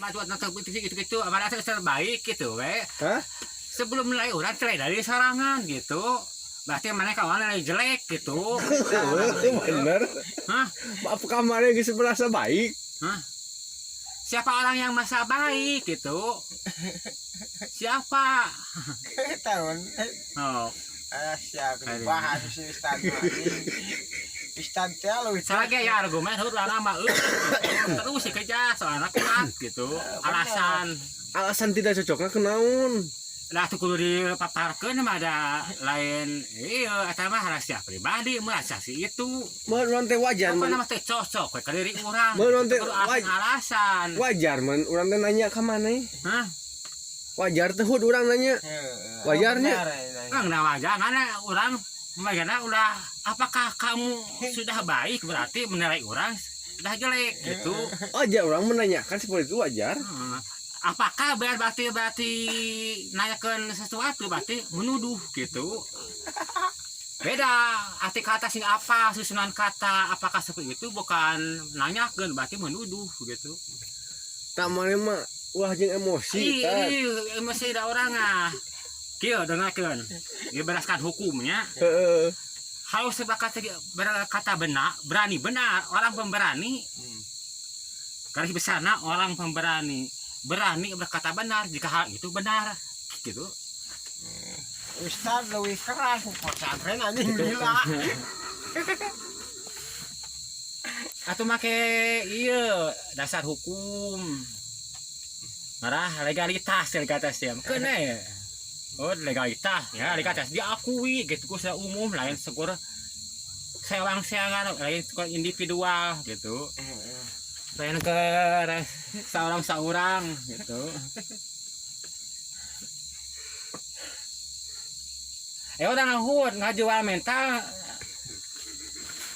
Apa tuh gitu gitu apa terbaik gitu we. Hah? Sebelum menilai orang teh dari sorangan gitu. Berarti mana kawan nilai jelek gitu. Bener. Hah? Apakah mana geus merasa baik? Hah? Siapa orang yang masa baik gitu? Siapa? Tahun. Oh, Ah, siap Aduh. bahas si Ustad mah. Ustad teh leuwih salah ge ya argumen heuh urang mah euy. Terus dikejar soalnya kuat gitu. Alasan Alasan tidak cocoknya kenaon? Lah tuh kudu dipaparkeun mah ada lain iya eta mah rahasia pribadi mah rahasia si itu. Mun urang teh wajar Apa mun nama teh cocok we ka diri urang. Mun urang teh Kudu alasan. Wajar mun urang teh nanya ka maneh. Hah? Wajar teh hud urang nanya. Heeh. Wajarnya. Benar, ya. Kan nah wajar karena orang bagaimana udah apakah kamu sudah baik berarti menilai orang sudah jelek gitu. Wajar orang menanyakan seperti itu wajar. Apakah berarti berarti nanyakan sesuatu berarti menuduh gitu. Beda arti kata sing apa susunan kata apakah seperti itu bukan nanyakan berarti menuduh gitu. Tak maneh mah ulah jeung emosi Ih, tah. ih, emosi da orang ah. Kieu dengarkeun. Diberaskan hukumnya. Heeh. Harus berkata berkata benar, berani benar, orang pemberani. Garis besarna orang pemberani, berani berkata benar jika hal itu benar gitu. Ustad leuwih keras pesantren anjing gila. Atau make iya dasar hukum. Marah legalitas legalitas ya. Kena ya. Oh legalitas ya legalitas diakui gitu ku secara umum lain segur sewang-sewangan lain segur individual gitu. Lain ke seorang-seorang gitu. Ya udah ngahut ngajual mental.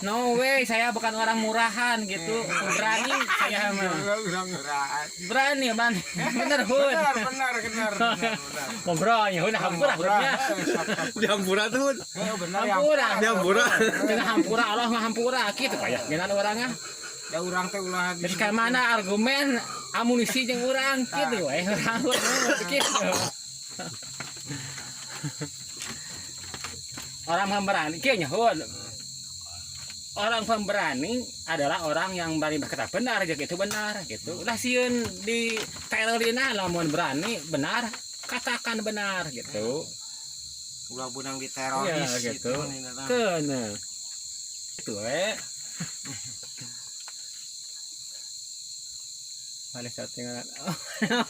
No way, saya bukan orang murahan gitu. Berani saya mah. Orang murahan. Berani, Ban. Bener, Hud. Benar, benar, benar, benar. Ngobrol ya, udah hampura hudnya. Dihampura tuh. Hud. Heeh, benar ya. Hampura. Dihampura. Tengah hampura Allah mah hampura gitu keyakinan orangnya. Da urang teh ulah Terus ke mana argumen amunisi jeung urang gitu we urang gitu. Orang pemberani kieu nya Hud. Orang pemberani adalah orang yang berani berkata benar jika itu benar gitu. Ulah sieun di terorina lamun berani benar katakan benar gitu. Ulah bunang di teroris Iya, gitu. gitu. Keuna. Itu we. Mana settingan?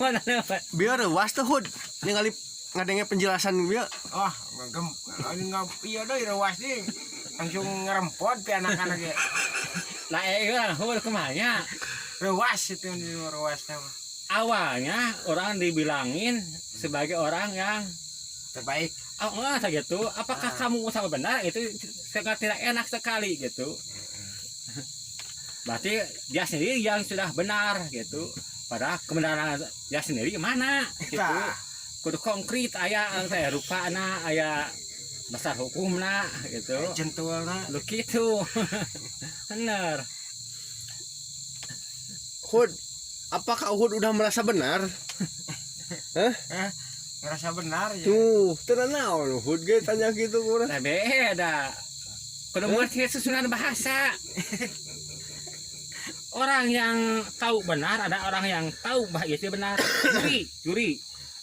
Mana mana? Biar rewas tuh Hud. Ningali ngadenge penjelasan bieu. Wah, ngegem. Ini ngap iya deui rewas deui. Langsung ngerempot pi anak-anak ge. Lah urang hul kumaha? Rewas itu di rewas mah. Awalnya orang dibilangin sebagai orang yang Terbaik. Oh, enggak gitu. Apakah kamu sama benar itu sangat tidak enak sekali gitu. Berarti dia sendiri yang sudah benar gitu. Padahal kebenaran dia sendiri mana gitu. Tah. Kudu konkret aya saya rupana aya dasar hukumna gitu. Jentulna. Lu gitu. Bener. Hud, apakah Uhud udah merasa benar? Hah? Ngerasa benar ya. Tuh, teu naon Uhud ge tanya gitu ku urang. Nah beda. Kudu mengerti susunan bahasa. Orang yang tahu benar ada orang yang tahu bahwa itu benar. Juri, juri.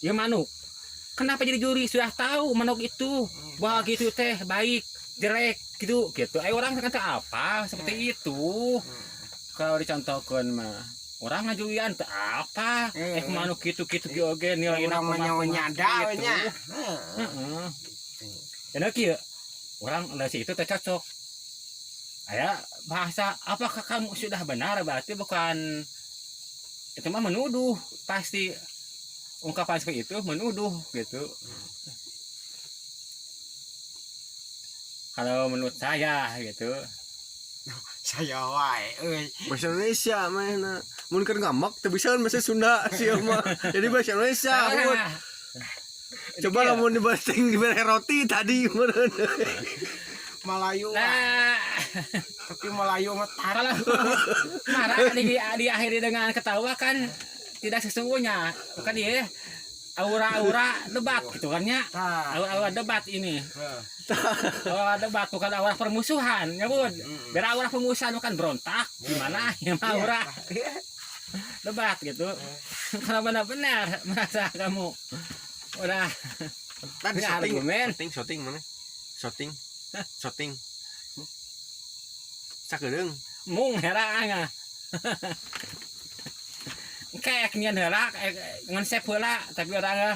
Ya manuk. Kenapa jadi juri? Sudah tahu manuk itu bahwa gitu teh baik, jelek gitu gitu. Orang kan teh apa seperti itu. Kalau dicontohkan mah orang ngajuian teh apa? Manuk gitu-gitu ge oge nilai Urang mah nyawa nyada we nya. Heeh. Enak kieu. Orang lesi itu teh cocok. Aya bahasa apakah kamu sudah benar berarti bukan itu mah menuduh pasti ungkapan seperti itu menuduh gitu. Kalau menurut saya gitu. Saya wae euy. Bahasa Indonesia mah mun keur ngambek teu bisa kan bahasa Sunda sia mah. Jadi bahasa Indonesia Hud. Coba lamun dibanting dibere roti tadi meureun. Melayu. Nah, Tapi Melayu mah tarik. kalau marah diakhiri dengan ketawa kan Tidak sesungguhnya, bukan dia aura-aura debat gitu kan ya. Tah. Aura-aura debat ini. Heeh. Aura debat, bukan aura permusuhan ya, Bun. Biar aura permusuhan bukan berontak gimana ya, mah aura debat gitu. Kalau benar-benar merasa kamu udah Tadi punya syuting, argumen. Syuting, syuting mana? Syuting. Syuting. Sakedeung. Mung hera nga kayak nyian heula, kayak ngonsep heula, tapi orang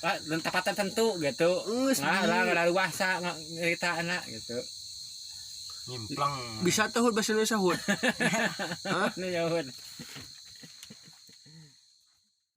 dan tempat tertentu gitu. Geus, Nggak Bi. lah, nggak luasa ngerita anak gitu. Nyimplang. Bisa tuh, Hud, bahasa Indonesia, Hud. Ini ya, Hud.